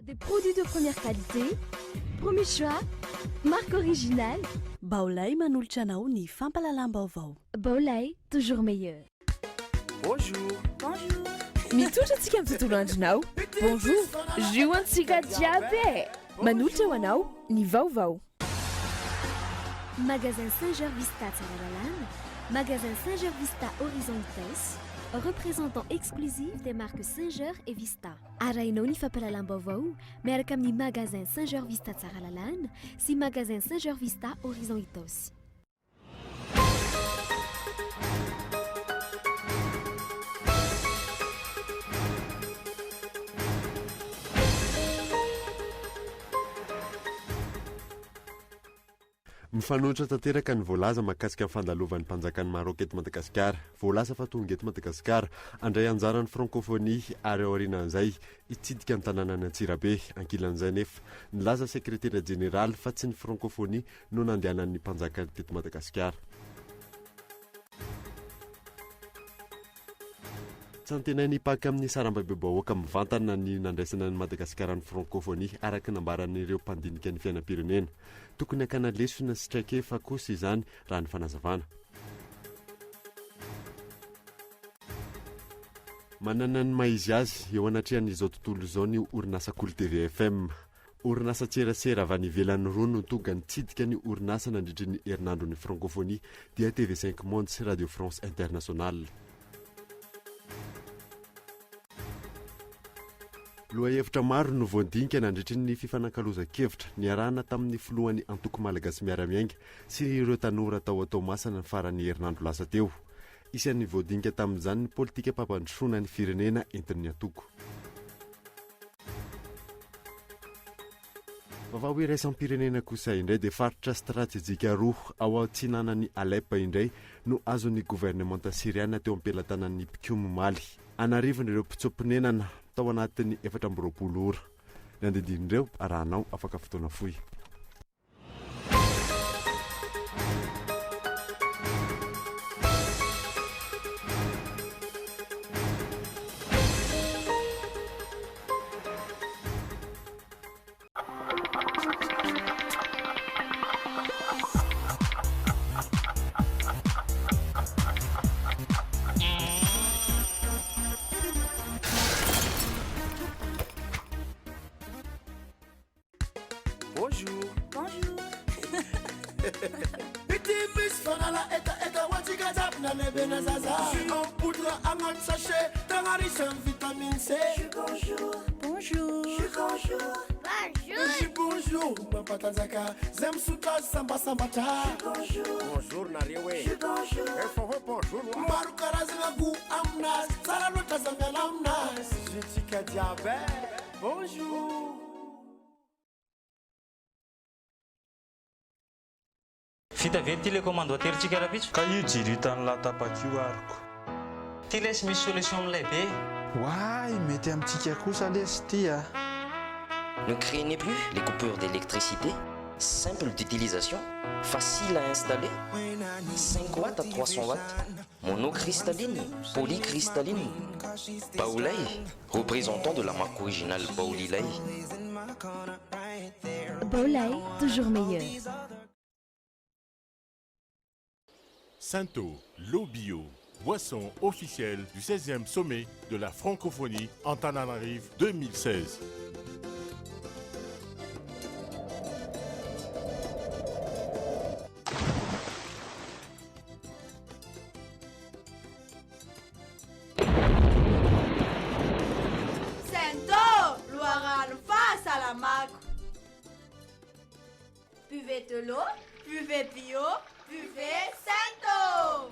Des produits de première qualité, premier choix, marque originale. Baolai manolotra anao ny fampahalalam-baovao. Baolai, toujours meilleur. Bonjour. Bonjour. Mitondra antsika amin'ny tontolo andronao. Bonjour. Jus antsika jiaby e. Manolotra ho anao ny vaovao. Magasin Singer Vista Tsaralalàna, Magasin Singer Vista Horizon Itaosy, représentant exclusif des marques Singer et Vista. Arahinao ny fampahalalam-baovao miaraka amin'ny Magasin Singer Vista Tsaralalàna sy Magasin Singer Vista Horizon Itaosy. Mifanohitra tanteraka ny voalaza mahakasika ny fandalovan'ny mpanjakan'i Maroc eto Madagasikara. Voalaza fa tonga eto Madagasikara handray anjara ny Francophonie ary aorianan'izay hitsidika ny tanànan'i Antsirabe. Ankilan'izay anefa, nilaza sekretera jeneraly fa tsy ny Francophonie no nandehanan'ny mpanjaka teto Madagasikara. Tsy antenaina hipaka amin'ny sarambabem-bahoaka mivantana ny nandraisana an'i Madagasikara ny Frankôfônia, araka ny nambaran'ireo mpandinika ny fiainam-pirenena. Tokony hakana lesona sy traikefa kosa izany, raha ny fanazavana. Manana ny maha izy azy eo anatrehan'izao tontolo izao ny orinasa Kolo TV FM. Orinasan-tserasera avy any ivelany roa no tonga nitsidika ny orinasa nandritry ny herinandron'ny Francophonie, dia TV Cinq Monde sy Radio France Internationale. Lohahevitra maro no voadinika nandritry ny fifanakalozan-kevitra niarahana tamin'ny filohan'ny antoko Malagasy Miara-Miainga sy ireo tanora tao Toamasina ny faran'ny herinandro lasa teo. Isan'ny voadinika tamin'izany ny politikam-pampandrosoana ny firenena entin'ny antoko. Vaovao iraisam-pirenena kosa indray dia faritra stratejika roa ao atsinanan'i Alep indray no azon'ny governemanta Syriana teo am-pelatanan'ny mpikomy omaly. An'arivony ireo mpitsoa-ponenana tao anatin'ny 24 ora. Ny andindin'ireo arahanao afaka fotoana fohy. Bonjour. Bonjour. En poudre agnaty sachet tegna riche en vitamine C. Bonjour. Bonjour. Bonjour. Bonjour mampatanjaka zay misotro azy sambasambatra. Bonjour nareo e. Efa hoe bonjour wa. Maro karazagna goût aminazy tsara loatra aza miala aminazy. Jus-ntsika jiaby e. Bonjour. Vita ve ty le commande ho aterintsika rapitso? Ka io jiro hitan'lah tapaka io aroko. Ty lesy misy solution milay be. Oay mety amintsika kosa lesy ty a! Ne craignez plus les coupures d'électricité, simple d'utilisation, facile à installer, 5 watts à 300 watts, monocristalline, polycristalline. Baolai, représentant de la marque originale Baolilay. Baolai, toujours meilleur. Santo, l'eau bio, boisson officielle du 16e sommet de la francophonie Antananarivo 2016. Sento, loharano fahasalamako. Buvez de l'eau, buvez bio, buvez Sento.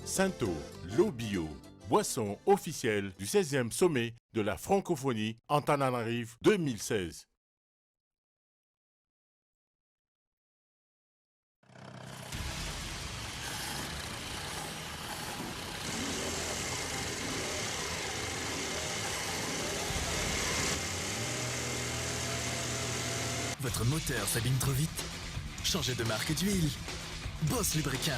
Sento, l'eau bio, boisson officielle du 16e sommet de la francophonie Antananarivo 2016. Votre moteur s'abîme trop vite? Changez de marque d'huile. Boss Lubricant,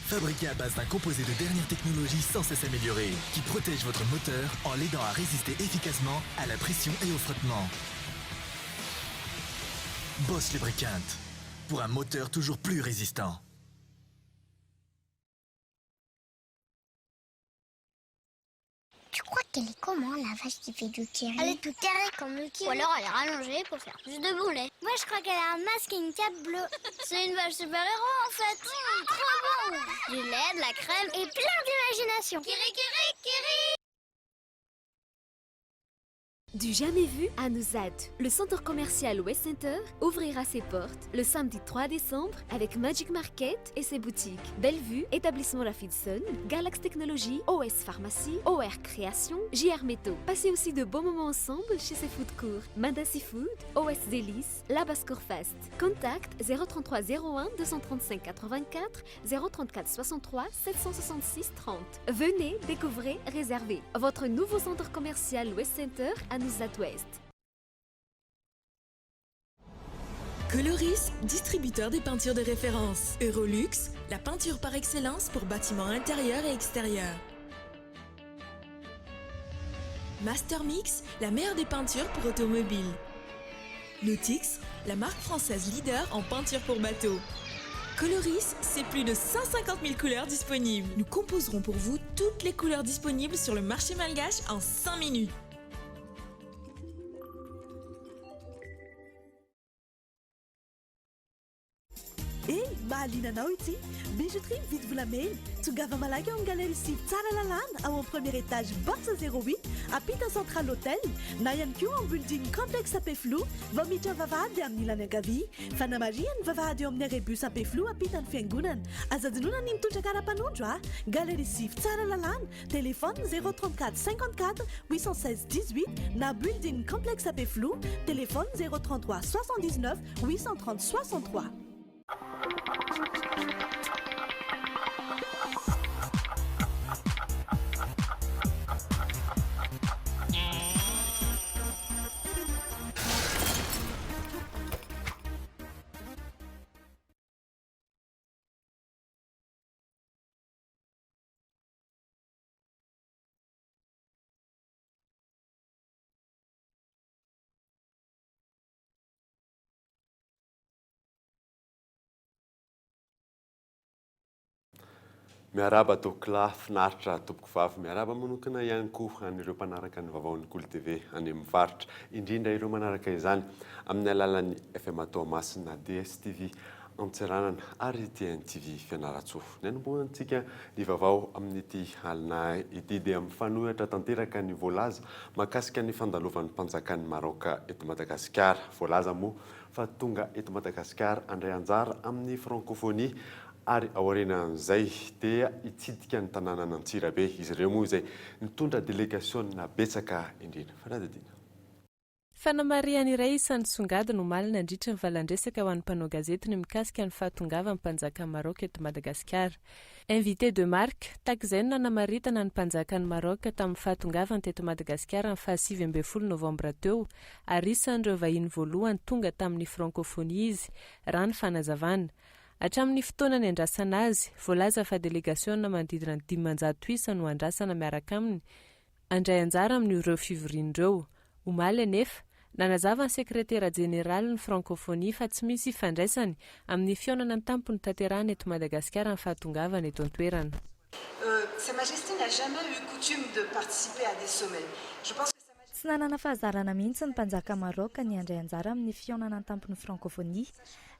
fabriqué à base d'un composé de dernière technologie sans cesse amélioré, qui protège votre moteur en l'aidant à résister efficacement à la pression et au frottement. Boss Lubricant, pour un moteur toujours plus résistant. Tu crois qu'elle est comment la vache qui fait du kiri? Elle est toute carrée comme le kiri. Ou alors elle est rallongée pour faire plus de bon lait. Moi je crois qu'elle a un masque et une cape bleue. C'est une vache super-héros en fait. Trop bon! Du lait, de la crème et plein d'imagination. Kiri kiri kiri! Du jamais vu à Anosizato, le centre commercial West Center ouvrira ses portes le samedi 3 décembre avec Magic Market et ses boutiques. Bellevue, établissement Rafidson, Galax Technologies, OS Pharmacie, OR Création, JR Métaux. Passez aussi de bons moments ensemble chez ses food courts. Mada Seafood, OS Délice, La Basse-Cour Fast. Contact 033 01 235 84 034 63 766 30. Venez, découvrez, réservez. Votre nouveau centre commercial West Center à Anosizato Ouest. Coloris, distributeur des peintures de référence. Eurolux, la peinture par excellence pour bâtiments intérieurs et extérieurs. Master Mix, la meilleure des peintures pour automobiles. Nautix, la marque française leader en peinture pour bateaux. Coloris, c'est plus de 150 000 couleurs disponibles. Nous composerons pour vous toutes les couleurs disponibles sur le marché malgache en 5 minutes. E mahaliana anao ity bijouterie mividy volamena. Tongava malaky ao amin'ny galerie sivy Tsaralalàna ao amin'ny premier étage box 08 ampita Central Hotel na ihany koa amin'ny building complexe Ampefiloha vao miditra vavahady amin'ny ilany ankavia. Fanamarihana ny vavahady eo amin'ny arrêt bus Ampefiloha ampitan'ny fiangonana. Aza adinoina ny mitondra kara-panondro a! Galerie sivy Tsaralalàna, téléphone 034 54 816 18 na building complexe Ampefiloha, téléphone 033 79 830 63. Miarahaba tompokolahy, finaritra tompokovavy, miarahaba manokana ihany koa an'ireo mpanaraka ny vaovaon'ny Kolo TV any amin'ny faritra, indrindra ireo manaraka izany amin'ny alalan'ny FM Toamasina, DSTV Antsiranana ary TNTV Fianarantsoa. Ny hanombohantsika ny vaovao amin'ity alina ity dia mifanohitra tanteraka ny voalaza mahakasika ny fandalovan'ny mpanjakan'i Maroc eto Madagasikara. Voalaza moa fa tonga eto Madagasikara handray anjara amin'ny Francophonie ary aorianan'izay dia hitsidika ny tanànan'Antsirabe izy ireo moa izay nitondra delegasiona betsaka indrindra. Fanadihadiana. Fanamarihana iray isan'ny songadina omaly nandritry ny valan-dresaka ho an'ny mpanao gazety ny mikasika ny fahatongavan'ny mpanjakan'i Maroc eto Madagasikara. Invité de marque, tahaka izay no nanamaritana ny mpanjakan'i Maroc tamin'ny fahatongavany teto Madagasikara ny faha 19 novambra teo ary isan'ireo vahiny voalohany tonga tamin'ny Francophonie izy, raha ny fanazavana. Hatramin'ny fotoana niandrasana azy, voalaza fa delegasiona manodidina ny 500 isa no andrasana miaraka aminy handray anjara amin'ireo fivoriana ireo. Omaly anefa, nanazava ny sekretera jeneralin'ny Francophonie fa tsy misy ifandraisany amin'ny fihaonana an-tampony tanterahina eto Madagasikara ny fahatongavany eto an-toerana. Sa Majesté n'a jamais eu coutume de participer à des sommets. Je pense que Sa Majesté. Tsy nanana fahazarana mihitsy ny mpanjaka Maroc ny handray anjara amin'ny fihaonana an-tampon'ny Francophonie.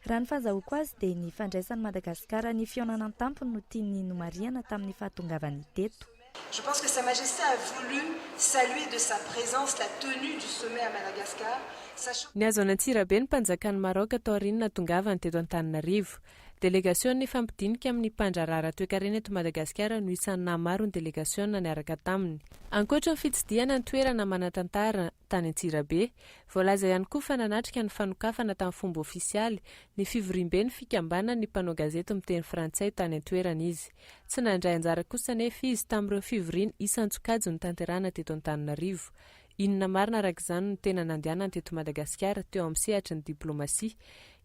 Raha ny fahazahoako azy dia ny fandraisan'i Madagasikara ny fihaonana an-tampony no tiany nomarihana tamin'ny fahatongavany teto. Je pense que Sa Majesté a voulu saluer de sa présence la tenue du sommet à Madagascar, sachant. Nihazo an'Antsirabe ny mpanjakan'i Maroc taorian'ny nahatongavany teto Antananarivo. Delegasiona nifampidinika amin'ny mpandraharaha ara-toekarena eto Madagasikara no isan'ny nahamaro ny delegasiona niaraka taminy. Ankoatra ny fitsidihana ny toerana manan-tantara tany Antsirabe, voalaza ihany koa fa nanatrika ny fanokafana tamin'ny fomba ofisialy ny fivoriamben'ny fikambanan'ny mpanao gazety miteny frantsay tany an-toerana izy. Tsy nandray anjara kosa anefa izy tamin'ireo fivoriana isan-tsokajy notanterahina teto Antananarivo. Inona marina araka izany no tena nandehanany teto Madagasikara teo amin'ny sehatry ny diplaomasia?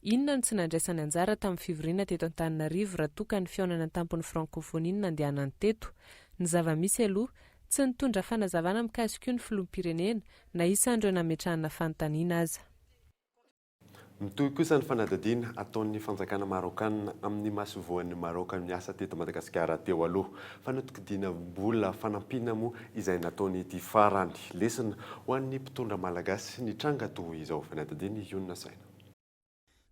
Inona no tsy nandraisany anjara tamin'ny fivoriana teto Antananarivo raha toa ka ny fihaonana an-tampon'ny Frankofonia no nandehanany teto? Ny zava-misy aloha, tsy nitondra fanazavana mikasika io ny filoham-pirenena, na isan'ireo nametrahana fanontaniana aza. Mitohy kosa ny fanadihadiana ataon'ny fanjakana Maraokanina amin'ny masoivohon'i Maraoka miasa teto Madagasikara teo aloha. Fanodinkodinam-bola fanampiana moa izay nataon'ity farany. Lesona ho an'ny mpitondra malagasy ny tranga toa izao. Fanadihadiana Ionona Saina.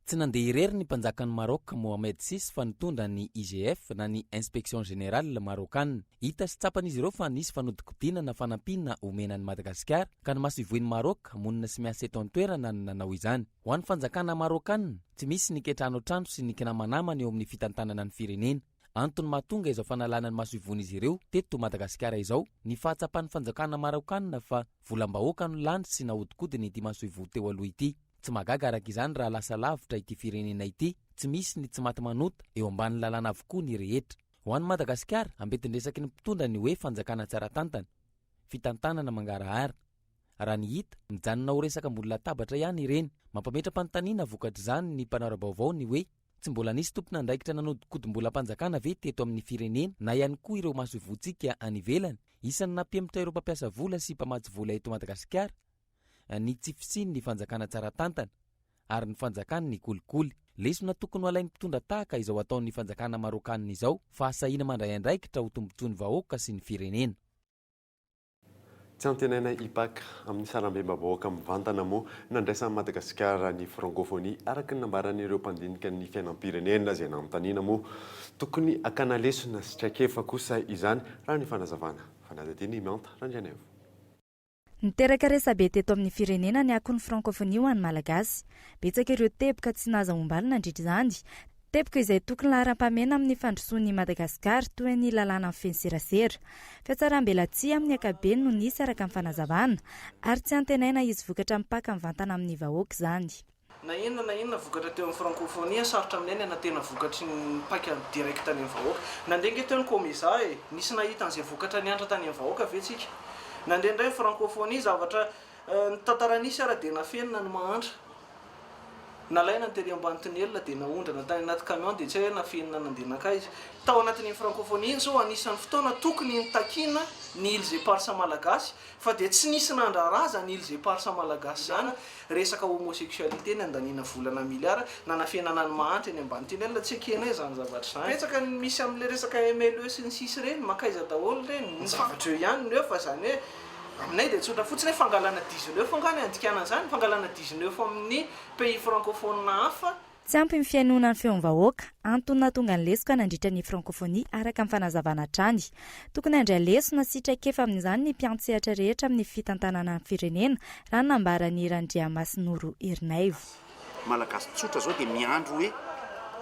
Tsy nandeha irery ny mpanjakan'i Maroc Mohammed Six fa nitondra ny IGF na ny Inspection Générale Maraokana. Hita sy tsapan'izy ireo fa nisy fanodinkodinana fanampiana omena an'i Madagasikara ka ny masoivohin'i Maroc monina sy miasa eto an-toerana no nanao izany. Ho an'ny fanjakana Maraokana, tsy misy ny kiantranoantrano sy ny kinamanamana eo amin'ny fitantanana ny firenena. Antony mahatonga izao fanalana ny masoivohon'izy ireo teto Madagasikara izao ny fahatsapan'ny fanjakana Maraokana fa volam-bahoaka no lany sy nahodinkodina ity masoivoho teo aloha ity. Tsy mahagaga araka izany raha lasa lavitra ity firenena ity, tsy misy ny tsy maty manota, eo ambanin'ny lalàna avokoa ny rehetra. Ho an'i Madagasikara, ambentin-dresaky ny mpitondra ny hoe fanjakana tsara tantana, fitantanana mangarahara. Raha ny hita, mijanona ho resaka ambony latabatra ihany ireny. Mampametra-panontaniana vokatr'izany ny mpanara-baovao ny hoe, tsy mbola nisy tompon'andraikitra nanodinkodim-bolam-panjakana ve teto amin'ny firenena na ihany koa ireo masoivohontsika any ivelany? Isan'ny nampihemotra ireo mpampiasa vola sy mpamatsy vola eto Madagasikara ny tsy fisian'ny fanjakana tsara tantana ary ny fanjakan'ny kolikoly. Lesona tokony ho alain'ny mpitondra tahaka izao ataon'ny fanjakana Marokanina izao, fahasahiana mandray andraikitra ho tombontsoan'ny vahoaka sy ny firenena. Tsy antenaina hipaka amin'ny sarambem-bahoaka mivantana moa ny nandraisan'i Madagasikara ny Frankofonia, araka ny nambaran'ireo mpandinika ny fiainam-pirenena izay nanontaniana moa. Tokony hakana lesona sy traikefa kosa izany, raha ny fanazavana. Fanadihadiana i Mihanta Randrianaivo. Niteraka resabe teto amin'ny firenena ny akon'ny Frankofonia ho an'ny Malagasy. Betsaka ireo teboka tsy nahazahoam-balo nandritra izany. Teboka izay tokony laharam-pahamehana amin'ny fandrosoan'i Madagasikara, toy ny lalàna mifehy ny serasera. Fihatsaram-belatsihy amin'ny ankapobeny no nisy araka ny fanazavana, ary tsy antenaina hisy vokatra mipaka mivantana amin'ny vahoaka izany. Na inona na inona vokatra teo amin'ny frankofonia, sarotra aminay ny hanantena vokatry ny paika direct any amin'ny vahoaka. Nandeha ange teo ny Comesa e! Nisy nahita an'izay vokatra niantra tany amin'ny vahoaka ve tsika? Nandeha indray ny frankofonia, zavatra ny tantara nisy ara dia nafenina ny mahantra. Nalaina ny tery ambany tonelina dia naondrana tany anaty camion dia tsy hay hoe nafenina nandeha nankaiza. Tao anatin'iny frankofonia iny izao anisan'ny fotoana tokony nitakiana ny Îles Éparses malagasy Fa dia tsy nisy nandrara zany îles éparses malagasy zany resaka homosexualité nandaniana volana milliards nanafenana ny mahantra eny ambany tunnel tsy ekenay zany zavatra zany. Betsaka ny misy amle resaka MLE sy ny sisa ireny, mankaiza daholo ireny, ny zavatra eo ihany no eo fa zany hoe aminay dia tsotra fotsiny hoe fangalana 19 angaha ny andikana an'izany, fangalana 19 amin'ny pays francophone hafa. Tsy ampy ny fihainoana ny feon'ny vahoaka, antony nahatonga ny lesoka nandritra ny Frankofonia araka ny fanazavana hatrany. Tokony handray lesona sy traikefa amin'izany ny mpiantsehatra rehetra amin'ny fitantanana ny firenena, raha ny nambaran'i Randriamasinoro Herinaivo. Malagasy tsotra zao dia miandry hoe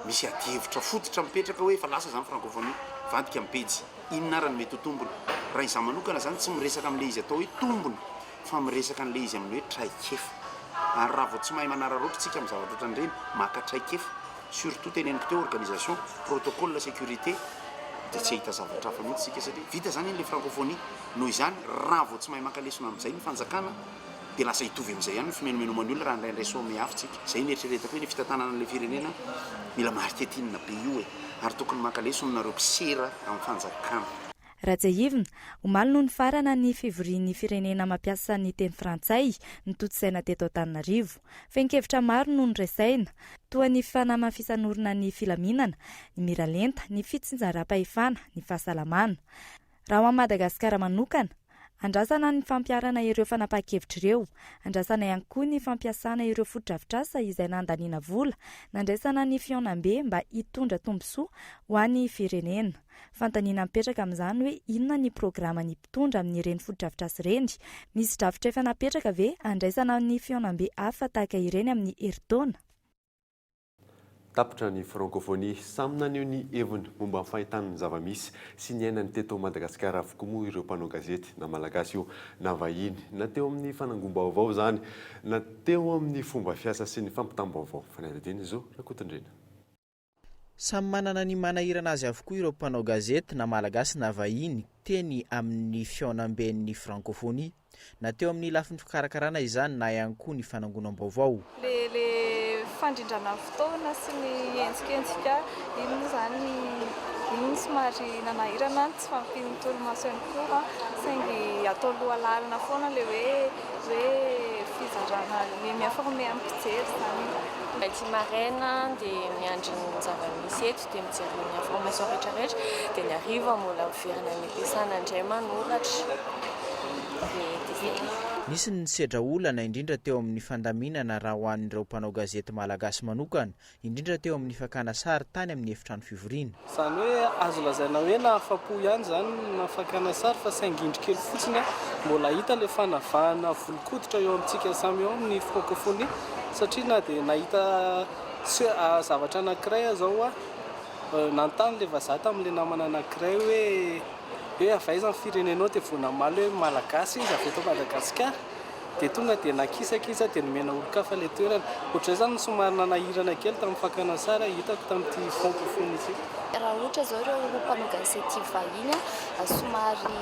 misy adihevitra fototra mipetraka hoe efa lasa zany francophonie, mivadika ny pejy. Inona ara no mety ho tombony? Raha izaho manokana zany tsy miresaka amin'ilay izy atao hoe tombony fa miresaka an'ilay izy amin'ny hoe traikefa. Ary raha vao tsy mahay manararaotra tsika amin'ny zavatra ohatran'ireny, maka traikefa, surtout teneniko teo organisation, protocole, sécurité, dia tsy hahita zavatra hafa mihitsy tsika satria vita zany iny ilay francophonie. Noho izany, raha vao tsy mahay maka lesona amin'izay ny fanjakana dia lasa hitovy amin'izay ihany ny fimenomenoman'ny olona raha indraindray sommet hafa tsika. Izay no eritreretako hoe ny fitantanana an'ilay firenena mila marketing be io e! Ary tokony maka lesona nareo mpisera amin'ny fanjakana. Raha tsiahivina, omaly no nifarana ny fivorian'ny firenena mampiasa ny teny frantsay notontosaina teto Antananarivo. Fehin-kevitra maro no noresaina, toa ny fanamafisan'orina ny filaminana, ny miralenta, ny fitsinjaram-pahefana, ny fahasalamana. Raha ho an'i Madagasikara manokana, andrasana ny fampiharana ireo fanapahan-kevitra ireo. Andrasana ihany koa ny fampiasana ireo fotodrafitrasa izay nandaniana vola nandraisana ny fihaonambe mba hitondra tombontsoa ho an'ny firenena. Fanontaniana mipetraka amin'izany hoe inona ny programan'ny mpitondra amin'ireny fotodrafitrasa ireny? Misy drafitra efa napetraka ve handraisana ny fihaonambe hafa tahaka ireny amin'ny herintaona? Tapitra ny Frankofonia. Samy naneho ny heviny momba ny fahitany ny zava-misy sy niainany teto Madagasikara avokoa moa ireo mpanao gazety, na malagasy io na vahiny, na teo amin'ny fanangom-baovao izany, na teo amin'ny fomba fiasa sy ny fampitam-baovao. Fanadihadiana Zo Rakotondriana. Samy manana ny manahirana azy avokoa ireo mpanao gazety na malagasy na vahiny teny amin'ny fihaonamben'ny frankofonia. Na teo amin'ny lafiny fikarakarana izany na ihany koa ny fanangonam-baovao. Le le fandrindrana ny fotoana sy ny henjikenjika, iny moa izany iny no somary nanahirana, ny tsy fahampian'ny torimaso ihany koa, saingy atao lohalaharana foana ilay hoe hoe fizarana ny mi-informer amin'ny mpijery izany. Aty maraina dia miandry ny zava-misy eto dia mijery ny information rehetra rehetra dia ny hariva mbola miverina any am-piasana indray manoratra dia dia zay. Nisy ny nisedra olana, indrindra teo amin'ny fandaminana raha ho an'ireo mpanao gazety malagasy manokana, indrindra teo amin'ny fakana sary tany amin'ny efitrano fivoriana. Izany hoe azo lazaina hoe nahafa-po ihany izany ny fakana sary fa saingy indro kely fotsiny mbola hita ilay fanavahana volon-koditra eo amintsika samy eo amin'ny francophonie satria na dia nahita zavatra anankiray aza aho nanontany ilay vazaha tamin'ilay namana anankiray hoe hoe avy aiza ny firenenao dia vao namaly hoe malagasy izy avy eto Madagasikara. Dia tonga dia nakisaka izy dia nomena olon-kafa ilay toerana. Ohatr'izay izany no somary nanahirana kely tamin'ny fakana sary hitako tamin'ity francophonie ity. Raha ohatra izao ireo mpanao gazety vahiny somary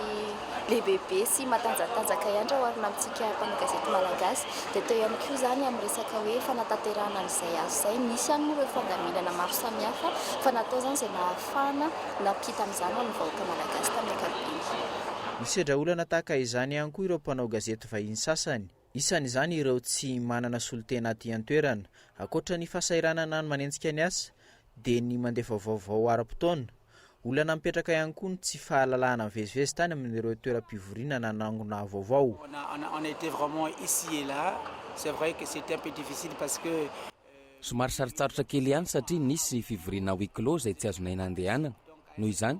lehibebe sy matanjatanjaka ihany raha oharina amintsika mpanao gazety malagasy dia teo ihany koa izany amin'ny resaka hoe fanatanterahana an'izay asa izay. Nisy ihany moa ireo fandaminana maro samihafa fa natao izany izay nahafahana nampita an'izany ho an'ny vahoaka malagasy tamin'ny ankapobeny. Nisedra olana tahaka izany ihany koa ireo mpanao gazety vahiny sasany, isan'izany ireo tsy manana solontena aty an-toerana. Ankoatra ny fahasahiranana ny manenjika ny asa, dia ny mandefa vaovao ara-potoana. Olana mipetraka ihany koa ny tsy fahalalahana mivezivezy tany amin'ireo toeram-pivoriana nanangona vaovao. Somary sarotsarotra kely ihany satria nisy fivoriana huis clos izay tsy azonay nandehanana. Noho izany,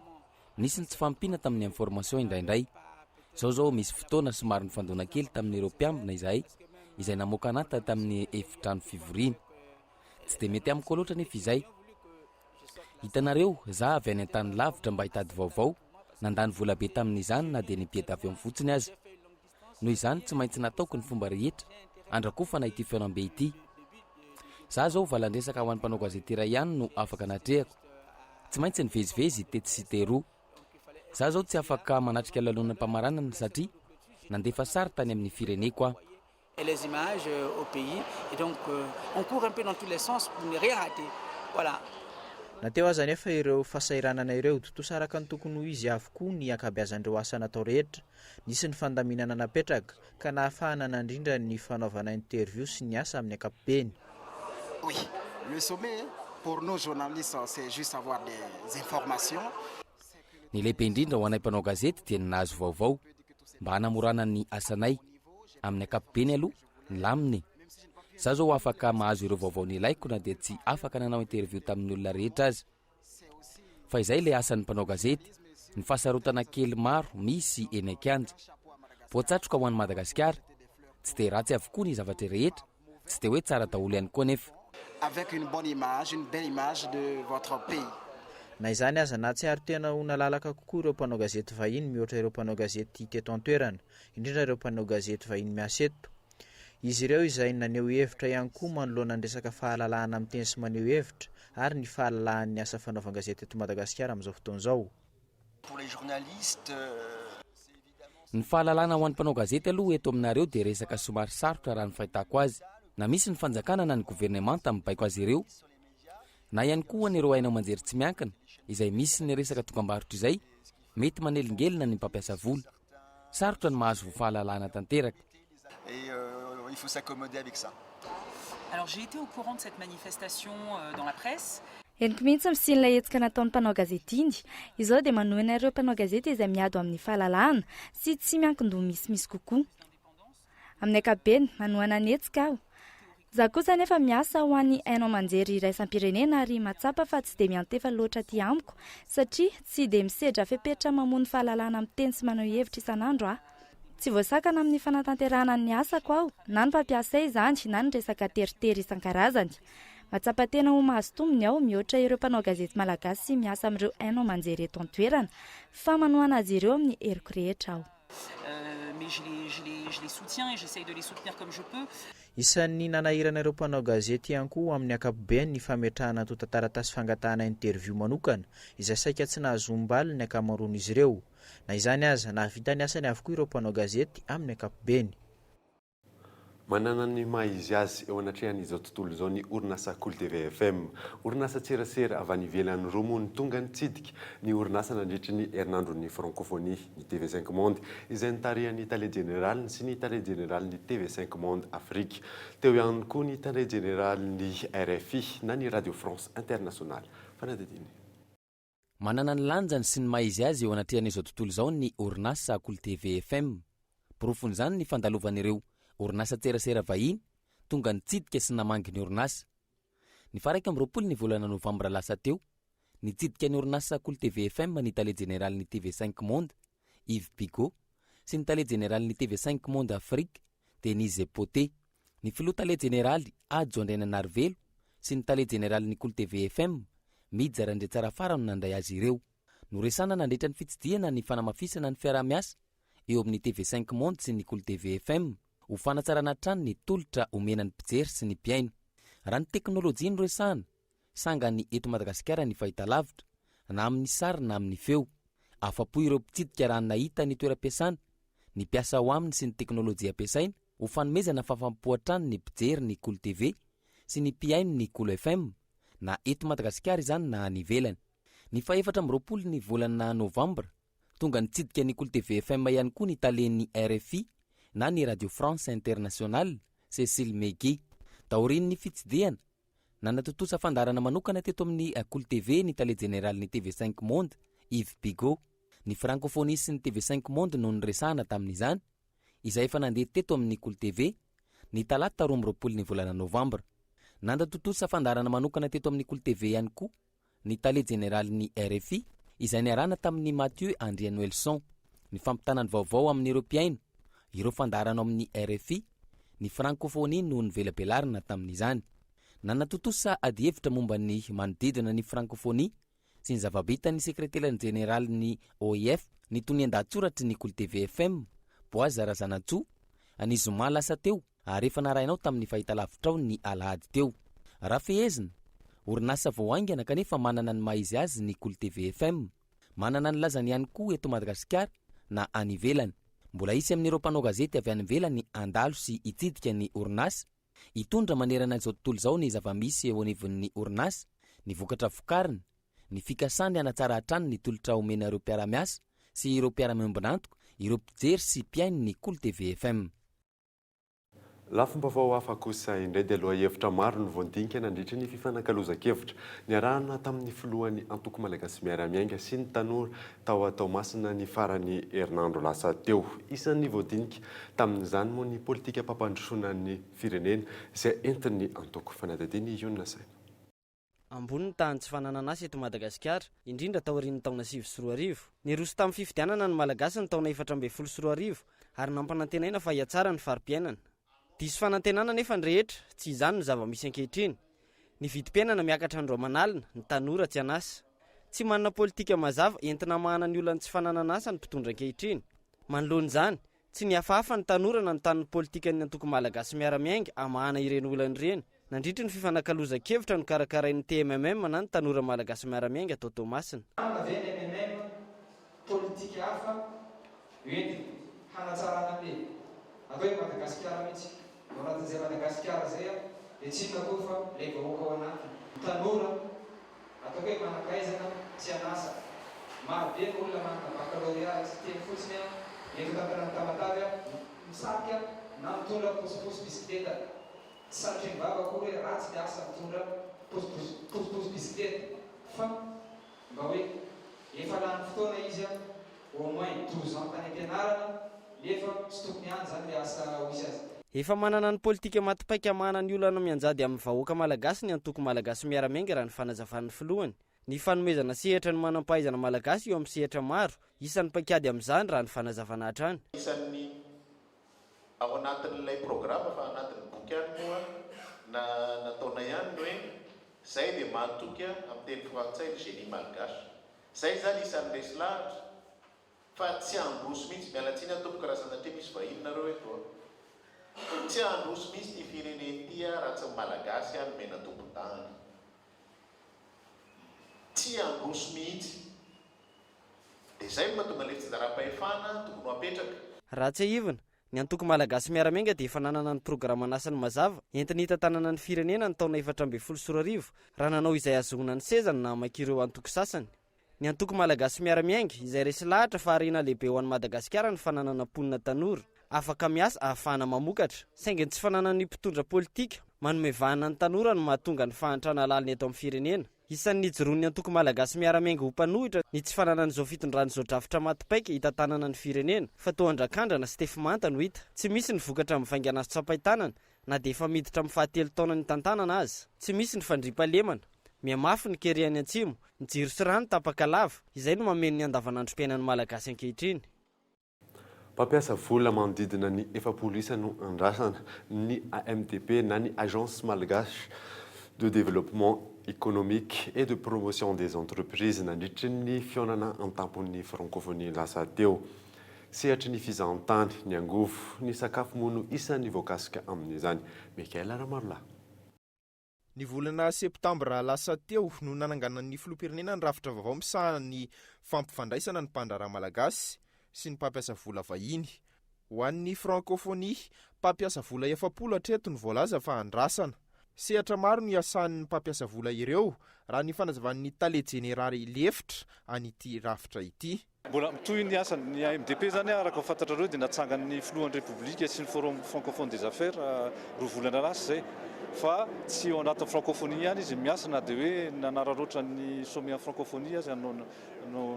nisy ny tsy fahampiana tamin'ny information indraindray. Izao izao misy fotoana somary nifandona kely tamin'ireo mpiambina izahay izay namoaka anata tamin'ny efitrano fivoriana. Tsy dia mety amiko loatra anefa izay. Hitanareo, za avy any an-tany lavitra mba hitady vaovao, nandany vola be tamin'izany na dia ny billet d'avion fotsiny aza. Noho izany tsy maintsy nataoko ny fomba rehetra handrakofana ity fihaonambe ity. Za zao valandresaka ho an'ny mpanao gazety iray ihany no afaka natrehako. Tsy maintsy nivezivezy tetsy sy teroa. Za zao tsy afaka manatrika lanonam-pamaranana satria nandefa sary tany amin'ny fireneko aho. Et les images au pays et donc on court un peu dans tous les sens pour ne rien rater. Voilà. Na teo aza anefa ireo fahasahiranana ireo, tontosa araka ny tokony ho izy avokoa ny ankabeazan'ireo asa natao rehetra. Nisy ny fandaminana napetraka, ka nahafahana nandrindra ny fanaovana interview sy ny asa amin'ny ankapobeny. Oui, le sommet pour nous journalistes c'est juste avoir des informations. Ny lehibe indrindra ho anay mpanao gazety dia ny nahazo vaovao mba hanamorana ny asanay. Amin'ny ankapobeny aloha, nilamina e. Za zao afaka mahazo ireo vaovao nilaiko na dia tsy afaka nanao interview tamin'ny olona rehetra aza. Fa izay ilay asan'ny mpanao gazety, ny fahasarotana kely maro misy eny an-kianja. Voatsatroka ho an'i Madagasikara, tsy dia ratsy avokoa ny zavatra rehetra, tsy dia hoe tsara daholo ihany koa anefa. Avec une bonne image, une belle image de votre pays. Na izany aza, nahatsiaro tena ho nalalaka kokoa ireo mpanao gazety vahiny mihoatra ireo mpanao gazety teto an-toerana, indrindra ireo mpanao gazety vahiny miasa eto. Izy ireo izay naneho hevitra ihany koa manoloana ny resaka fahalalahana miteny sy maneho hevitra ary ny fahalalahan'ny asa fanaovan-gazety eto Madagasikara amin'izao fotoana izao. Ny fahalalana ho an'ny mpanao gazety aloha eto aminareo dia resaka somary sarotra raha ny fahitako azy. Na misy ny fanjakana na ny governemanta mibaiko azy ireo, na ihany koa an'ireo haino aman-jery tsy miankina izay misy ny resaka dokambarotra izay, mety manelingelina ny mpampiasa vola. Sarotra ny mahazo fahalalahana tanteraka. Et il faut s'accommoder avec ça. Alors j'ai été au courant de cette manifestation dans la presse. Henoko mihitsy ny fisian'ilay hetsika nataon'ny mpanao gazety iny. Izao dia manohana ireo mpanao gazety izay miady ho amin'ny fahalalahana sy tsy miankin-doha misimisy kokoa. Amin'ny ankapobeny, manohana ny hetsika aho. Izaho kosa anefa miasa ho an'ny haino aman-jery iraisam-pirenena ary mahatsapa fa tsy dia miantefa loatra aty amiko satria tsy dia misedra fepetra mamono fahalalahana miteny sy maneho hevitra isan'andro aho. Tsy voasakana amin'ny fanatanterahana ny asako aho, na ny mpampiasa izany na ny resaka teritery isan-karazany. Mahatsapa tena ho mahazo tombony aho mihoatra ireo mpanao gazety malagasy miasa amin'ireo haino aman-jery eto an-toerana fa manohana azy ireo amin'ny heriko rehetra aho. Mais je les, je les, je les soutiens et j'essaye de les soutenir comme je peux. Isan'ny nanahirana ireo mpanao gazety ihany koa amin'ny ankapobeny ny fametrahana antontan-taratasy fangatahana interview manokana, izay saika tsy nahazoam-baly ny ankamaroan'izy ireo. Na izany aza, nahavita ny asany avokoa ireo mpanao gazety amin'ny ankapobeny. Manana ny maha izy azy eo anatrehan'izao tontolo izao ny orinasa Kolo TV FM. Orinasan-tserasera avy any ivelany roa moa no tonga nitsidika ny orinasa nandritry ny herinandron'ny Francophonie, ny TV Cinq Monde, izay notarihan'ny tale jeneraliny sy ny tale jeneralin'ny TV Cinq Monde Afrique. Teo ihany koa ny tale jeneralin'ny rfi na ny Radio France Internationale. Fanadihadiana. Manana ny lanjany sy ny maha izy azy eo anatrehan'izao tontolo izao ny orinasa Kolo TV FM. Porofon'izany ny fandalovan'ireo orinasan-tserasera vahiny tonga nitsidika sy namangy ny orinasa. Ny faha 21 ny volana novambra lasa teo, nitsidika ny orinasa Kolo TV FM ny tale jeneralin'ny TV Cinq Monde, Yves Bigot, sy ny tale jeneralin'ny TV Cinq Monde Afrique, Denise Poté. Ny filoha tale jeneraly, Hajo Andriananarivelo, sy ny tale jeneralin'ny Kolo TV FM, Mija Randriatsarafara no nandray azy ireo. Noresahana nandritra ny fitsidihana ny fanamafisana ny fiaraha-miasa eo amin'ny TV Cinq Monde sy ny Kolo TV FM ho fanatsarana hatrany ny tolotra omena ny mpijery sy ny mpihaino. Raha ny teknolojia no resahana, sangany eto Madagasikara ny fahitalavitra, na amin'ny sary na amin'ny feo. Afa-po ireo mpitsidika raha nahita ny toeram-piasana, ny mpiasa ao aminy sy ny teknolojia ampiasaina ho fanomezana fahafaham-po hatrany ny mpijery ny Kolo TV sy ny mpihaino ny Kolo FM, na eto Madagasikara izany na any ivelany. Ny fahefatra amby 20 ny volana novambra, tonga nitsidika ny Kolo TV FM ihany koa ny talen'ny rfi na ny Radio France Internationale, Cécile Meggy. Taorian'ny fitsidihana, Nanatontosa fandaharana manokana teto amin'ny Kolo TV ny tale jeneralin'ny TV Cinq Monde, Yves Bigot. Ny Francophonie sy ny TV Cinq Monde no niresahana tamin'izany, izay efa nandeha teto amin'ny Kolo TV, ny talata 22 ny volana novambra. Nanatontosa fandaharana manokana teto amin'ny Kolo TV ihany koa ny tale jeneralin'ny rfi, izay niarahana tamin'i Mathieu Andrianoelson. Ny fampitana ny vaovao amin'ireo mpihaino ireo fandaharana ao amin'ny rfi, ny Francophonie no novelabelarina tamin'izany. Nanatontosa adihevitra momba ny manodidina ny Francophonie sy ny zava-bitan'ny sekreterany jeneralin'ny OIF ny tonian-dahatsoratry ny Kolo TV FM, Boaz Razanantsoa, ny zoma lasa teo. ary efa narahinao tamin'ny fahitalavitrao ny alahady teo. Raha fehezina, orinasa vao haingana kanefa manana ny maha izy azy ny Kolo TV FM. Manana ny lazany ihany koa eto Madagasikara na any ivelany. Mbola hisy amin'ireo mpanao gazety avy any ivelany handalo sy hitsidika ny orinasa, hitondra manerana izao tontolo izao ny zava-misy eo anivon'ny orinasa, ny vokatra vokariny, ny fikasany hanatsara hatrany ny tolotra omena ireo mpiara-miasa sy ireo mpiara-miombon'antoka, ireo mpijery sy mpihaino ny Kolo TV FM. Lafim-baovao hafa kosa indray dia lohahevitra maro no voadinika nandritry ny fifanakalozan-kevitra niarahana tamin'ny filohan'ny antoko Malagasy Miara-Miainga sy ny tanora tao Toamasina ny faran'ny herinandro lasa teo. Isan'ny voadinika tamin'izany moa ny politikam-pampandrosoana ny firenena izay entin'ny antoko. Fanadihadiana i Ionona Saina. Ambony ny tahan'ny tsy fananan'asa eto Madagasikara, indrindra taorian'ny taona 2009. Niroso tamin'ny fifidianana ny Malagasy ny taona 2014 ary nampanantenaina fa hihatsara ny fari-piainana. Diso fanantenana anefa ny rehetra, tsy izany no zava-misy ankehitriny. Ny vidim-piainana miakatra andro aman'alina, ny tanora tsy an'asa. Tsy manana politika mazava entina hamahana ny olan'ny tsy fananan'asa ny mpitondra ankehitriny. Manoloana izany, Tsy nihafahafa ny tanora nanontany ny politikan'ny antoko Malagasy Miara-Miainga hamahana ireny olana ireny, nandritry ny fifanakalozan-kevitra nokarakarain'ny TMMM na ny Tanora Malagasy Miara-Miainga tao Toamasina. Manana ve ny mmm politika hafa hoentina hanatsarana an'le atao hoe Madagasikara mihitsy? Ao anatin'izay Madagasikara izay dia tsy inona akory fa ilay vahoaka ao anatiny, ny tanora, Ataoko hoe manam-pahaizana tsy an'asa. Maro be ny olona manana baccalauréat tsy teny fotsiny an, eto an-tantanan'i Tamatave an, misarika na mitondra posiposy bisikileta. Tsy sanatria ny vava akory hoe ratsy ny asa mitondra posiposy bisikileta fa mba hoe efa lany fotoana izy an, au moins 12 ans tany am-pianarana nefa tsy tokony any zany le asa ho hisy azy. Efa manana ny politika maty paika hamahana ny olana mianjady amin'ny vahoaka malagasy ny antoko Malagasy Miara-Miainga raha ny fanazavan'ny filohany. Ny fanomezana sehatra ny manam-pahaizana malagasy eo amin'ny sehatra maro, isan'ny paikady amin'izany raha ny fanazavana hatrany. Isan'ny ao anatin'ilay programa fa anatin'ny boky ihany moa na nataonay ihany ny hoe zay dia mahatoky amin'ny teny frantsay ny génie malgache. Zay izany isan'ny resy lahatra fa tsy handroso mihitsy, miala tsiny aho tompoko raha sanatria misy vahiny nareo eto a! Tsy handroso mihitsy ity firenena ity a raha tsy ny Malagasy a nomena tompon-dahiny. Tsy handroso mihitsy. Dia izay no mahatonga ilay fitsinjaram-pahefana tokony ho apetraka. Raha tsiahivina, Ny antoko Malagasy Miara-Miainga dia efa nanana ny programan'asany mazava entiny hitantanana ny firenena ny taona 2014 raha nanao izay hahazoana ny sezany na hamaky ireo antoko sasany. Ny antoko Malagasy Miara-Miainga izay resy lahatra fa harena lehibe ho an'i Madagasikara ny fananana mponina tanora afaka miasa ahafahana mamokatra. Saingy ny tsy fananan'ny mpitondra politika manome vahana ny tanora no mahatonga ny fahantrana lalina eto amin'ny firenena. Isan'ny nijoroan'ny antoko Malagasy Miara-Miainga ho mpanohitra ny tsy fananan'izao fitondrana izao drafitra maty paika hitantanana ny firenena fa toa andrakandrana sy tefy manta no hita. Tsy misy ny vokatra mivaingana azo tsapain-tanana na dia efa miditra amin'ny fahatelo taona nitantanana aza. Tsy misy ny fandriampahalemana. Mihamafy ny kere any atsimo, ny jiro sy rano tapaka lava, izay no mameno ny andavanandrom-piainan'ny Malagasy ankehitriny. Mpampiasa vola manodidina ny 40 isa no andrasana ny AMDP na ny Agence Malgache de Développement Économique et de Promotion des Entreprises nandritry ny fihaonana an-tampon'ny Frankôfônia lasa teo. Sehatry ny fizahantany, ny angovo, ny sakafo moa no isan'ny voakasika amin'izany. Michael Ramarolahy. Ny volana septambra lasa teo no nananganan'ny filoham-pirenena ny rafitra vaovao misahana ny fampifandraisana ny mpandraharaha malagasy sy ny mpampiasa vola vahiny. Ho an'ny Frankôfônia, mpampiasa vola 40 hatreto no voalaza fa andrasana. Sehatra maro no iasan'ny mpampiasa vola ireo, raha ny fanazavan'ny tale jeneraly lefitra an'ity rafitra ity. Mbola mitohy ny asany. Ny AMDP izany araka ny fantatrareo dia natsangan'ny filohan'ny Repoblika sy ny Forum francophone des affaires roa volana lasa izay. Fa tsy ao anatin'ny francophonie ihany izy miasa na dia hoe nanararaotra ny sommet en francophonie aza no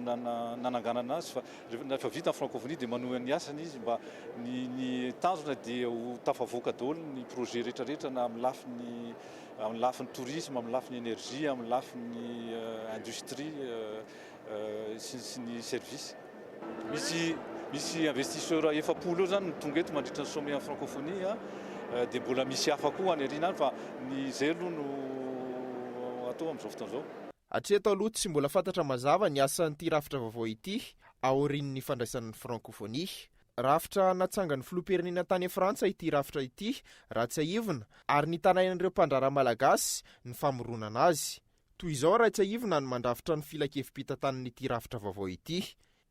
nananganana azy fa rehefa vita ny francophonie dia manohy ny asany izy mba ny ny tanjona dia ho tafavoaka daholo ny projet rehetra rehetra na amin'ny lafiny amin'ny lafiny tourisme, amin'ny lafiny énergie, amin'ny lafiny industrie. sy ny service. Misy misy investisseur 40 eo zany no tonga eto mandritra ny sommet en francophonie dia mbola misy hafa koa any aoriana any fa ny izay aloha no atao amin'izao fotoana izao. Hatreto aloha tsy mbola fantatra mazava ny asan'ity rafitra vaovao ity aorian'ny fandraisan'ny francophonie. Rafitra natsangan'ny filoham-pirenena tany Frantsa ity rafitra ity raha tsiahivina ary nitarainan'ireo mpandraharaha malagasy ny famoronana azy. Toy izao raha tsiahivina ny mandrafitra ny filankevi-pitantanan'ity rafitra vaovao ity.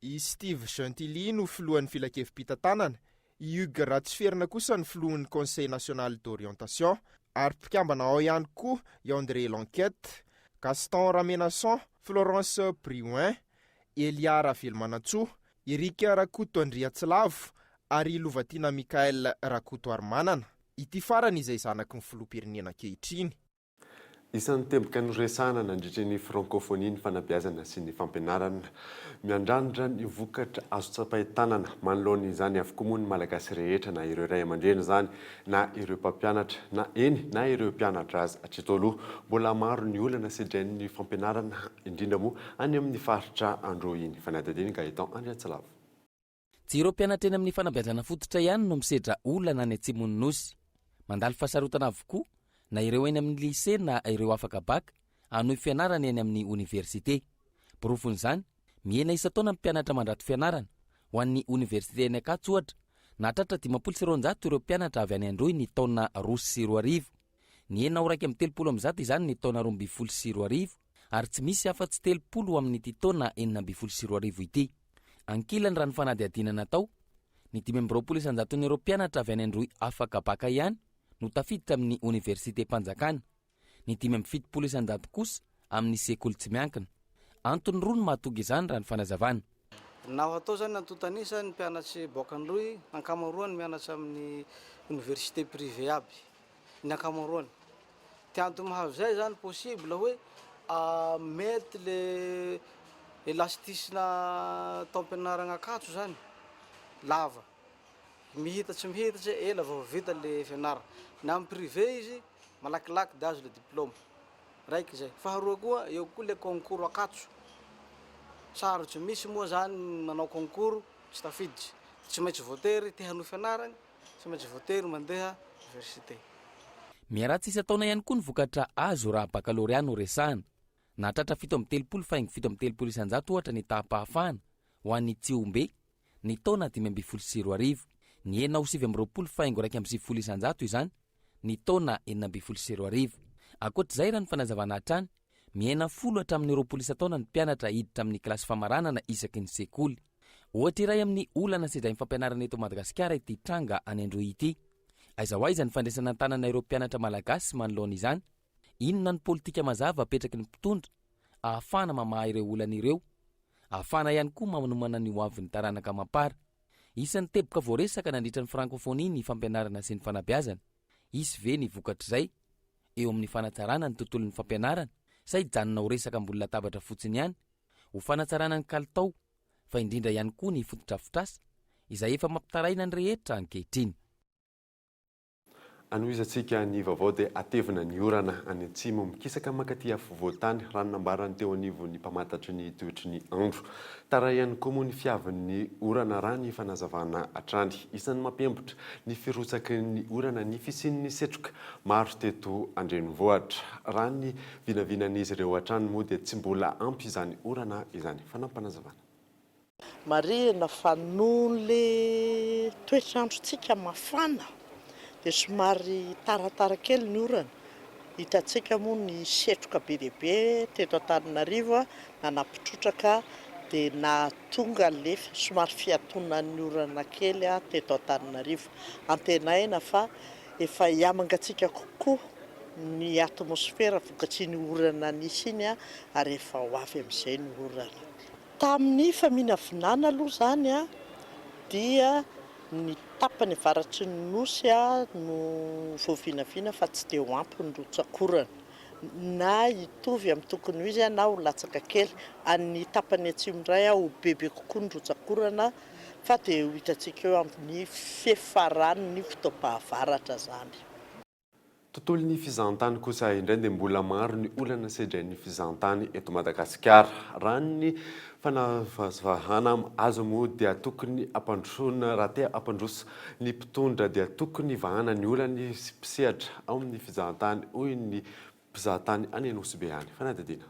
I Steve Gentili no filohan'ny filankevi-pitantanana, i Hugues Ratsiferina kosa ny filohan'ny Conseil national d'orientation, ary mpikambana ao ihany koa i André Lanquette, Gaston Ramenason, Florence Brioin, Elia Ravelomanantsoa, Eric Rakoto Andriatsilavo ary i Lovatiana Michaël Rakotoarimanana, ity farany izay zanaky ny filoham-pirenena ankehitriny. Isan'ny teboka noresahana nandritra ny Frankôfônia ny fanabeazana sy ny fampianarana. Miandrandra ny vokatra azo tsapain-tanana manoloana izany avokoa moa ny Malagasy rehetra na ireo ray aman-dreny izany na ireo mpampianatra na eny na ireo mpianatra aza. Hatreto aloha, mbola maro ny olana sedrain'ny fampianarana indrindra moa any amin'ny faritra Androy iny. Fanadihadian'i Gaëtan Andriantsilavo. Tsy ireo mpianatra eny amin'ny fanabeazana fototra ihany no misedra olana any atsimon'ny Nosy. Mandalo fahasarotana avokoa na ireo eny amin'ny lycée na ireo afaka bac hanohy fianarana eny amin'ny oniversite. Porofon'izany, mihena isan-taona ny mpianatra mandrato fianarana. Ho an'ny oniversite eny Ankatso ohatra, nahatratra 250 ireo mpianatra avy any Androy ny taona 2002. Nihena ho 131 izany ny taona 2012 ary tsy misy afa-tsy 30 amin'ity taona 2016 ity. Ankilany raha ny fanadihadiana natao, ny 25 isan-jaton'ireo mpianatra avy any Androy afaka baka ihany no tafiditra amin'ny oniversitem-panjakana, ny 75 isan-jato kosa amin'ny sekoly tsy miankina. Antony roa no mahatonga izany raha ny fanazavana. Naho atao zany antontan'isa ny mpianatry boaka Androy, ankamaroany mianatra amin'ny université privé aby. ny ankamaroany. Ty antony mahazo zay zany possible hoe mety le elastisina taom-pianaragna Ankatso zany lava, mihitatry mihitatry ela vao vita le fianara. Ny amy privé izy malakilaky de azo le diplôme, raiky zay. Faharoa koa eo koa le concours Ankatso, sarotsy, misy moa zany manao concours tsy tafiditry, tsy maintsy voatery te hanohy fianaragna Tsy maintsy voatery mandeha université. Miharatsy isan-taona ihany koa ny vokatra azo raha bakalorea no resahana. Nahatratra 37 faingo 37% ohatra ny taham-pahafahana ho an'ny Tsihombe ny taona 2015. Nihena ho 29 faingo 91% izany ny taona 2016. Ankoatra izay, raha ny fanazavana hatrany, mihena 10 hatramin'ny 20 isan-taona ny mpianatra hiditra amin'ny kilasy famaranana isaky ny sekoly. Ohatra iray amin'ny olana sedrain'ny fampianarana eto Madagasikara ity tranga any Androy ity. Aiza ho aiza ny fandraisana an-tanana ireo mpianatra malagasy manoloana izany? Inona ny politika mazava apetraky ny mpitondra ahafahana mamaha ireo olana ireo? Ahafahana ihany koa manomana ny hoavin'ny taranaka amam-para. Isan'ny teboka voaresaka nandritra ny Frankôfônia ny fampianarana sy ny fanabeazana. Hisy ve ny vokatr'izay eo amin'ny fanatsarana ny tontolon'ny fampianarana sa hijanona ho resaka ambony latabatra fotsiny ihany? Ho fanatsarana ny kalitao fa indrindra ihany koa ny fotodrafitrasa izay efa mampitaraina ny rehetra ankehitriny. Anohizantsika ny vaovao dia atevina ny orana any atsimo mikisaka mankaty afovoan-tany raha ny nambaran'ny teo anivon'ny mpamantatry ny toetry ny andro. Tara ihany koa moa ny fiavin'ny orana raha ny fanazavana hatrany. Isan'ny mampiembotra ny firotsaky ny orana ny fisian'ny setroka maro teto an-drenivohitra. Raha ny vinavinan'izy ireo hatrany moa dia tsy mbola ampy izany orana izany. Fanampinazavana. Marihina fa noho le toetr'androntsika mafana dia somary taratara kely ny orana. Hitantsika moa ny setroka be dia be teto Antananarivo nanampy-trotraka dia nahatonga le somary fiantonan'ny orana kely teto Antananarivo. Antenaina fa efa hihamangatsiaka kokoa ny atmosfera vokatr'iny orana nisy iny ary efa ho avy amin'izay ny orana. Tamin'ny faminavinana aloha izany dia ny tapany avaratry ny Nosy no voavinavina fa tsy dia ho ampy ny rotsak'orana na hitovy amin'ny tokony ho izy na ho latsaka kely. Any tapany atsimo indray ho bebe kokoa ny rotsak'orana fa dia ho hitantsika eo amin'ny fiafaran'ny fotoam-pahavaratra izany. Tontolon'ny fizahantany kosa indray dia mbola maro ny olana sedrain'ny fizahantany eto Madagasikara. Raha ny fanavazavahana azo moa dia tokony hampandrosoana, raha te hampandroso ny mpitondra dia tokony vahana ny olan'ny mpisehatra ao amin'ny fizahantany hoy ny mpizahatany any Anosibe any. Fanadihadiana.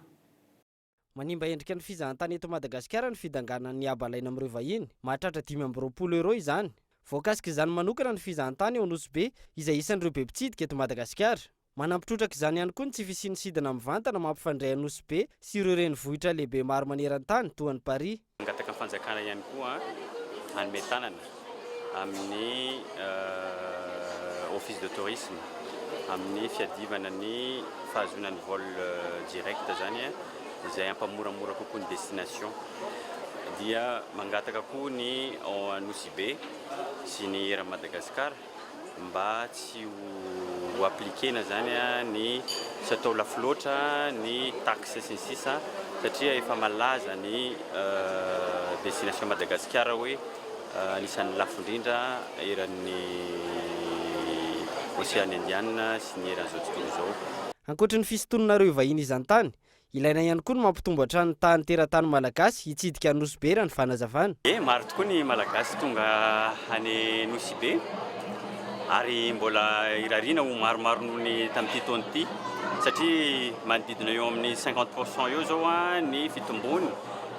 Manimba endrika ny fizahantany eto Madagasikara ny fidanganan'ny haba alaina amin'ireo vahiny. Mahatratra 25 euros izany. Voakasik'izany manokana ny fizahantany ao Nosy Be, izay isan'ireo be mpitsidika eto Madagasikara. Manampy trotraka izany ihany koa ny tsy fisian'ny sidina mivantana mampifandray an'i Nosy Be sy ireo renivohitra lehibe maro maneran-tany toa an'i Paris. Mangataka ny fanjakana ihany koa hanome tanana amin'ny office de tourisme amin'ny fiadivana ny fahazoana ny vol direct izany izay hampamoramora kokoa ny destination. Dia mangataka koa ny ao Anosibe sy ny eran'i Madagasikara mba tsy ho appliquer-na zany ny tsy atao lafo loatra ny taxe sy ny sisa satria efa malaza ny destination Madagasikara hoe anisan'ny lafo indrindra eran'ny Ocean Indiana sy ny eran'izao tontolo izao. Ankoatry ny fisintonana ireo vahiny izan-tany, Ilaina ihany koa ny mampitombo hatrany ny tahan'ny teratany malagasy hitsidika an'i Nosy Be raha ny fanazavana. Ie, maro tokoa ny Malagasy tonga any Nosy Be ary mbola irariana ho maromaro noho ny tamin'ity taona ity satria manodidina eo amin'ny 50 pour cent eo izao ny fitombony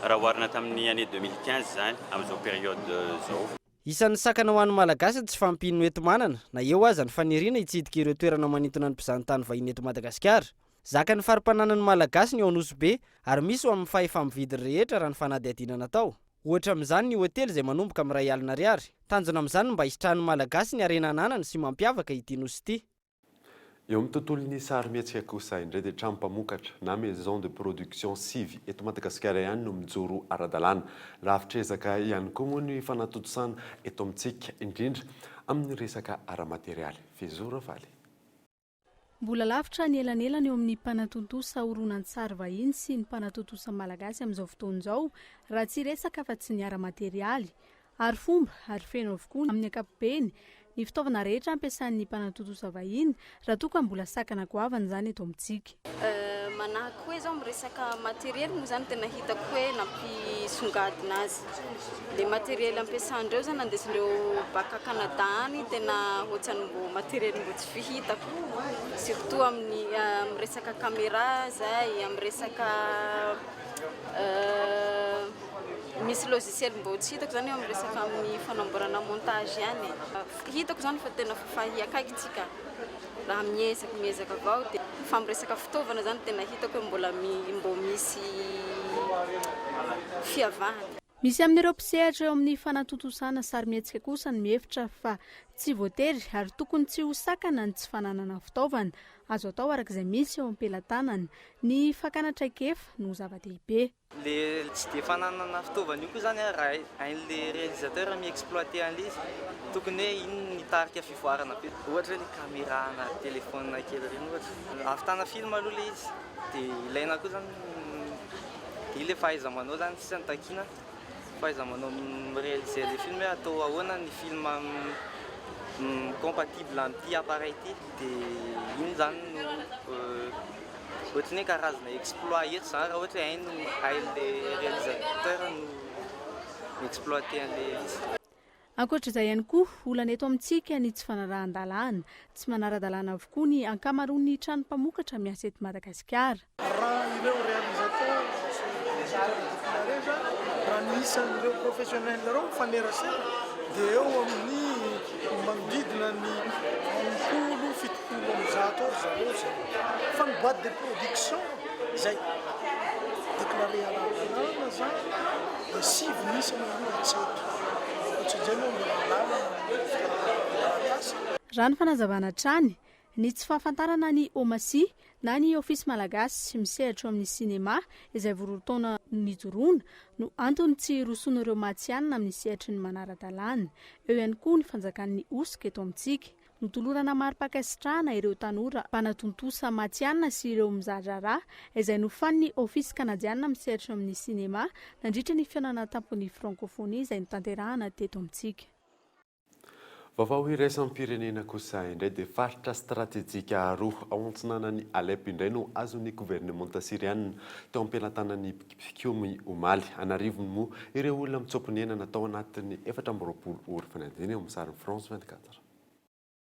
raha oharina tamin'ny année 2015 izany amin'izao période izao. Isan'ny sakana ho an'ny Malagasy ny tsy fahampian'ny hoenti-manana na eo aza ny faniriana hitsidika ireo toerana manintona ny mpizahantany vahiny eto Madagasikara. Zakan'ny fari-pananan'ny Malagasy ny ao Nosy Be ary misy ho amin'ny fahefa-mividy rehetra raha ny fanadihadiana natao. Ohatra amin'izany ny hotely izay manomboka amin'ny 1000 ariary. Tanjona amin'izany ny mba hisitrahan'ny Malagasy ny harena ananany sy mampiavaka ity Nosy ity. Eo amin'ny tontolon'ny sarimihetsika kosa indray dia trano mpamokatra na maison de production sivy eto Madagasikara ihany no mijoro ara-dalàna. Lavitr'ezaka ihany koa moa ny fanatontosana eto amintsika, indrindra amin'ny resaka ara-materialy. Fehizoro Ravaly. Mbola lavitra ny elanelana eo amin'ny mpanatontosa horonantsary vahiny sy ny mpanatontosa malagasy amin'izao fotoana izao, raha tsy hiresaka afa-tsy ny ara-materialy. Arifomba ary feno avokoa amin'ny ankapobeny ny fitaovana rehetra ampiasain'ny mpanatontosa vahiny, raha toa ka mbola sakana goavana izany eto amintsika. Manahaka hoe zao amin'ny resaka materiel moa zany tena hitako hoe nampisongadina azy. Le materiel ampiasandreo zany andesindreo baka Canada any tena ohatran'ny mbo materiel mbo tsy fihitako. Surtout amin'ny amin'ny resaka camera zay, amin'ny resaka misy logiciel mbo tsy hitako zany eo amin'ny resaka amin'ny fanamboarana montage ihany e. Hitako zany fa tena fa akaiky tsika. Raha miezaka miezaka avao dia fa amin'ny resaka fitaovana zany tena hitako hoe mbola mbô misy fiavahana. Misy amin'ireo mpisehatra eo amin'ny fanatontosana sarimihetsika kosa ny mihevitra fa tsy voatery ary tokony tsy ho sakana ny tsy fananana fitaovana. Azo atao araka izay misy eo am-pelatanana. Ny fakana traikefa no zava-dehibe. Le tsy de fananana fitaovana io koa zany a, raha hain'le réalisateur mi-exploiter an'le izy, tokony hoe iny no hitarika fivoarana be. Ohatra hoe le caméra na téléphone kely ireny ohatra. Ahavitana film aloha le izy, de ilaina koa zany de le fahaiza-manao zany sisa no takiana, fahaiza-manao mi-réaliser le film hoe atao ahoana ny film compatible amin'ity appareil ity, de iny zany no Ohatran'ny hoe karazana exploit eto izany raha ohatra hoe hainy hain'ilay réalisateur no mi-exploiter an'ilay izy. Ankoatra izay ihany koa, olana eto amintsika ny tsy fanarahan-dalàna. Tsy manara-dalàna avokoa ny ankamaroan'ny trano mpamokatra miasa eto Madagasikara. Raha ireo réalisateur sy réalisateur déclaré zany, raha ny isan'ireo professionnel ireo mifanerasera dia eo amin'ny manodidina ny 80, 170 eo ry zareo izay. Fa ny boite de production izay déclaré ara-dalàna zany dia sivy ny isany aloha hatreto. Ankoatran'izay moa mbola an-dalana ny fikarakarana taratasy. Raha ny fanazavana hatrany, ny tsy fahafantarana ny OMACI na ny Ofisy Malagasy misehatra eo amin'ny sinema izay vao roa taona nijoroana no antony tsy hirosoan'ireo matihanina amin'ny sehatry ny manara-dalàna. Eo ihany koa ny fanjakan'ny hosoka eto amintsika. Notolorana mari-pankasitrahana ireo tanora mpanatontosa matihanina sy ireo mizaha-draharaha izay nofanin'ny Ofisy Kanadianina misehatra eo amin'ny sinema nandritra ny fihaonana an-tampon'ny Frankôfônia izay notanterahana teto amintsika. Vaovao iraisam-pirenena kosa indray dia faritra stratejika roa ao antsinanan'i Alep indray no azon'ny governemanta Syriana teo am-pelatanan'ny mpikomy omaly. An'arivony moa ireo olona mitsoa-ponenana tao anatin'ny 24 ora fanadihadiana eo amin'ny sarin'i France 24.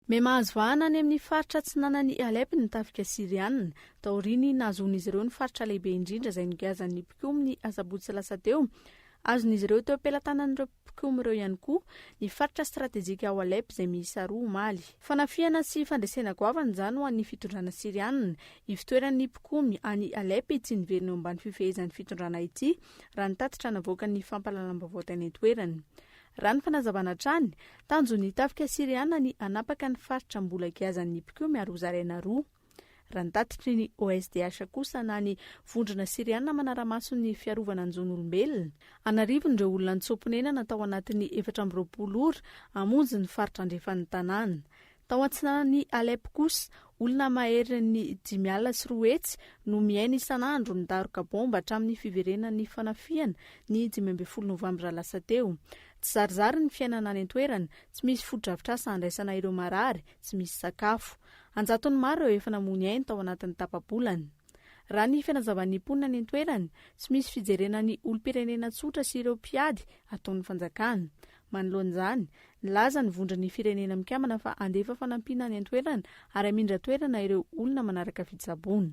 Miha-mahazo vahana any amin'ny faritra atsinanan'i Alep ny tafika Syriana, taorian'ny nahazoan'izy ireo ny faritra lehibe indrindra izay nogiazan'ny mpikomy ny asabotsy lasa teo. Azon'izy ireo teo am-pelatanan'ireo mpikomy ireo ihany koa ny faritra stratejika ao Alep izay miisa roa omaly. Fanafihana sy fandresena goavana izany ho an'ny fitondrana Syriana. Ivotoeran'ny mpikomy any Alep ity niverina eo ambany fifehezan'ny fitondrana ity, raha ny tatitra navoakan'ny fampahalalam-baovao tany an-toerana. Raha ny fanazavana hatrany, tanjon'ny tafika Syriana ny hanapaka ny faritra mbola giazan'ny mpikomy ary hozaraina roa. Raha ny tatitry ny OSDH kosa na ny Vondrona Syriana manara-maso ny fiarovana ny zon'olombelona, an'arivony ireo olona nitsoa-ponenana tao anatin'ny 24 ora hamonjy ny faritra andrefan'ny tanàna. Tao atsinanan'i Alep kosa, olona maherin'ny 250 no miaina isan'andro ny daroka baomba hatramin'ny fiverenan'ny fanafihana ny 15 novambra lasa teo. Tsy zarizary ny fiainana any an-toerana, tsy misy fotodrafitrasa handraisana ireo marary, tsy misy sakafo. An-jatony maro ireo efa namoy ny ainy tao anatin'ny tapa-bolana. Raha ny fanazavan'ny mponina any an-toerana, tsy misy fijerena ny olom-pirenena tsotra sy ireo mpiady ataon'ny fanjakana. Manoloana izany, nilaza ny Vondron'ny Firenena Mikambana fa handefa fanampiana any an-toerana ary hamindra toerana ireo olona manaraka fitsaboana.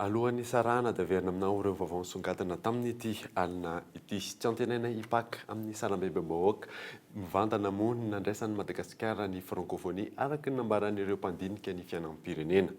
Alohan'ny hisarahana dia averina aminao ireo vaovao nisongadina tamin'ity alina ity. Tsy antenaina hipaka amin'ny sarambebem-bahoaka mivantana moa ny nandraisan'i Madagasikara ny Frankôfônia araka ny nambaran'ireo mpandinika ny fiainam-pirenena.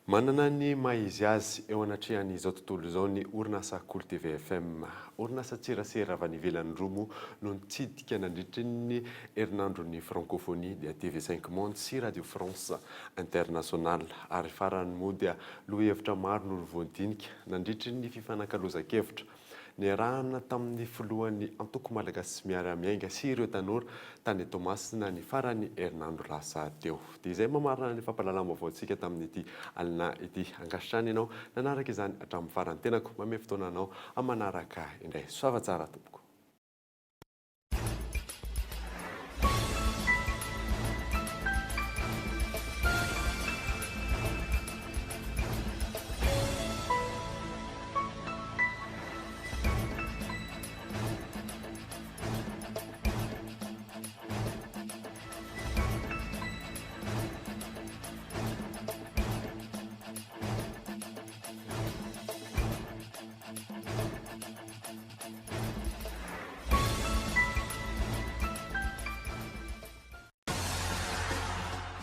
Manana ny maha izy azy eo anatrehan'izao tontolo izao ny orinasa Kolo TV FM. Orinasa tserasera avy any ivelany roa moa no nitsidika nandritry ny herinandron'ny Francophonie dia TV Cinq Monde sy Radio France Internationale. Ary farany moa dia lohahevitra maro no voadinika nandritry ny fifanakalozan-kevitra Niarahana tamin'ny filohan'ny antoko Malagasy Miara-Miainga sy ireo tanora tany Toamasina ny faran'ny herinandro lasa teo. Dia izay mamarana ny fampahalalam-baovaontsika tamin'ity alina ity. Ankasitrahana ianao nanaraka izany hatramin'ny farany. Tenako manome fotoana anao amin'ny manaraka indray. Soava tsara tompoko.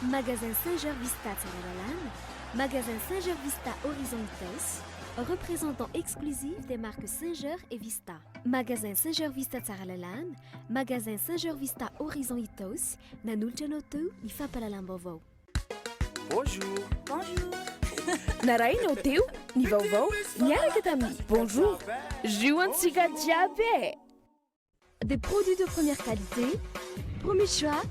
Magasin Singer Vista Tsaralalàna, Magasin Singer Vista Horizon Itaosy. Représentant exclusif des marques Singer et Vista. Magasin Singer Vista Tsaralalàna, Magasin Singer Vista Horizon Itaosy, nanolotra anao teo ny fampahalalam-baovao. Bonjour. Bonjour. Narahinao teo ny vaovao niaraka tamin'ny Bonjour. Jus antsika jiaby e! Des produits de première qualité, premier choix,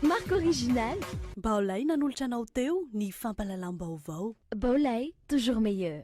marque originale. Baolay nanolotra anao teo ny fampahalalam-baovao. Baolay, toujours meilleur.